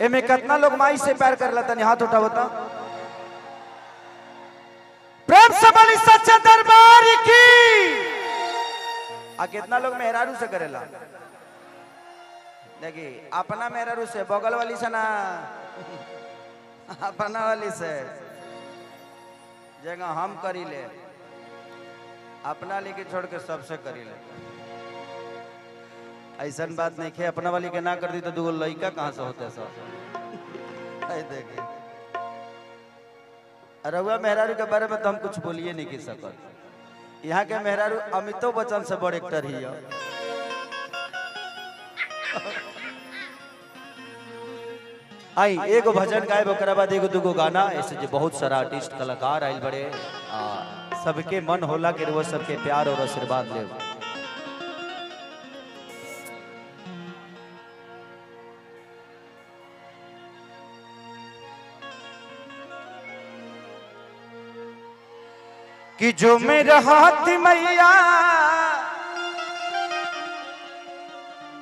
एमे कितना लोग माई से प्यार करला तनी हाथ उठावता। प्रेम से बोली सच्चे दरबार की। आ कितना लोग मेहरारू से करेला? देखिए अपना मेहरारू से, बगल वाली से ना, अपना वाली से जगह हम करी ले, अपना लेके छोड़ के सबसे करी ले। ऐसा बात नहीं है, अपना वाली के ना कर दी तो दूगो लड़का कहाँ से होते सब। देखे रउआ मेहरारू के बारे में तो हम कुछ बोलिए नहीं की सकत। यहाँ के मेहरारू अमिताभ बच्चन से बड़ एक्टर ही है। आई एगो भजन गायब, ओकरा बाद एगो दूगो गाना। ऐसे जो बहुत सारा आर्टिस्ट कलाकार आयल बड़े, सबके मन होला कि वो सबके प्यार और आशीर्वाद ले। कि जो मेरा हाथ मैया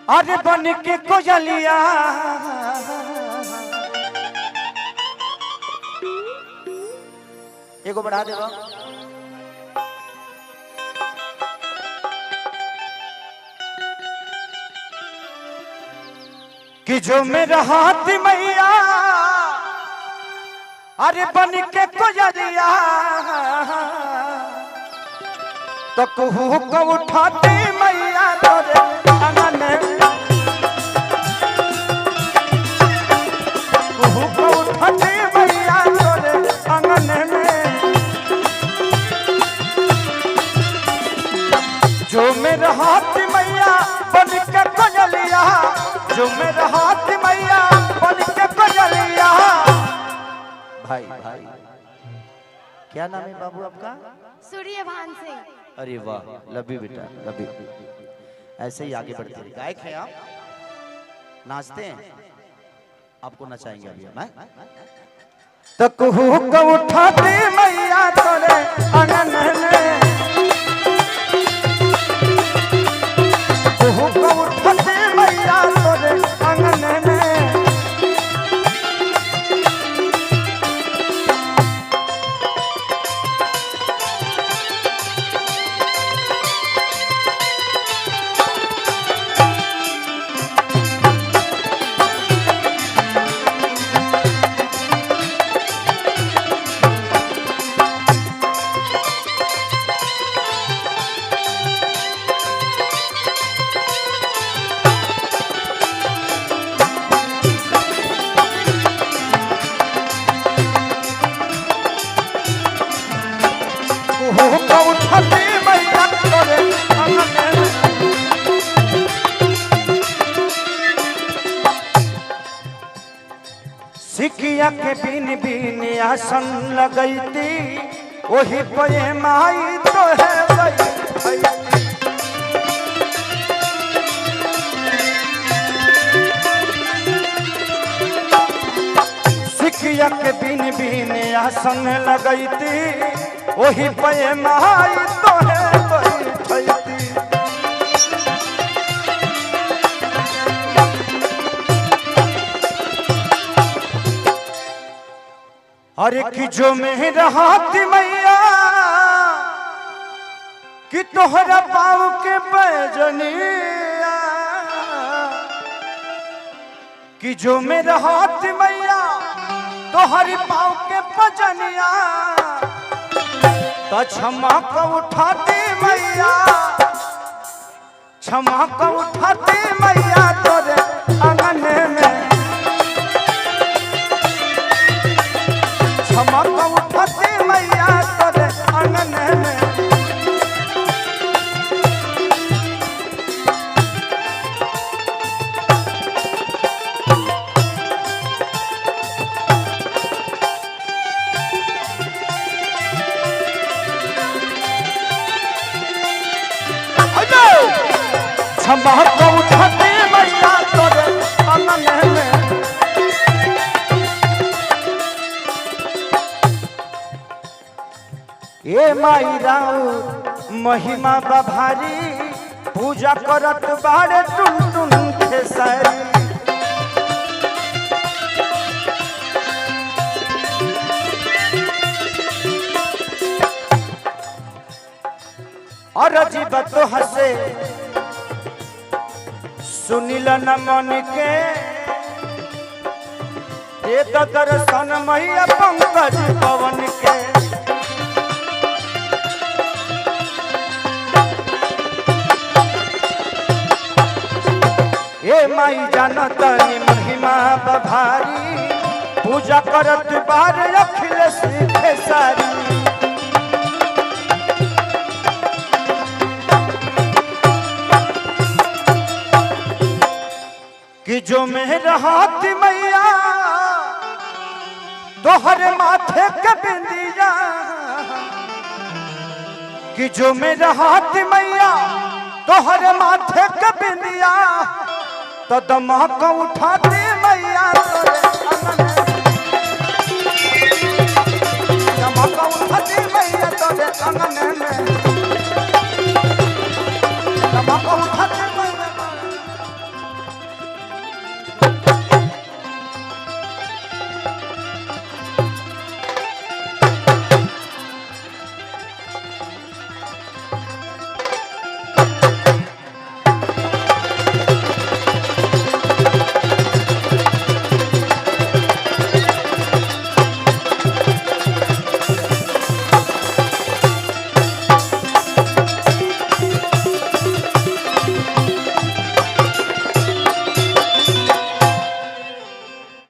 अरे बन के कोयलिया, एगो बढ़ा देबो। कि जो मेरा हाथ मैया अरे बन के कोयलिया, तो कुहू को उठाती मैया तोरे अंगन, कुहू को उठाती मैया तोरे अंगन में। जो मेरा हाथ मैया बन के कोयलिया, जो मेरा हाथ मैया बन के कोयलिया। भाई भाई क्या नाम है बाबू आपका? सूर्यभान सिंह। अरे वाह, लव you बेटा, लव you. ऐसे ही आगे बढ़ते रहिए। गायक हैं आप, नाचते हैं, आपको नचाएंगे अभी हम। तो कुहू को उठाती मैया तोरे अंगन में, कुहू को उठाती मैया तोरे अंगन में। सिकिया के बिन बिन आसन लगैती, वही पे माई तो है बैठैती। सिकिया के बिन बिन आसन लगैती, वही पे माई तो है बैठैती। अरे कि जो मेरा हाथ मैया कि तोहरा पाँव के पैजनिया, कि जो मेरा हाथ मैया तोहरी पाँव के पैजनिया, तो क्षमा को उठाती मैया, क्षमा को उठाती मैया तोरे आंगन में, क्षमा को उठाती मैया तोरे आंगन में। क्षमा को उठाती मैया तोरे आंगन में। ए माई राउर महिमा बभारी, पूजा करत बाड़े टुन टुन खेसारी। और जीवत हसे सुनिल न मन के दे तो दर्शन मैया पंकज पवन के। ए माई जानतनी महिमा बभारी, पूजा करत बार अखिलेश खेसारी। कि जो मेरा हाथ मैया तोहर माथे के बिंदिया, कि जो मेरा हाथ मैया तोहर माथे के बिंदिया, तो दमक उठाते मैया तोरे अंगन। दमक उठाते मैया तोरे अंगन में।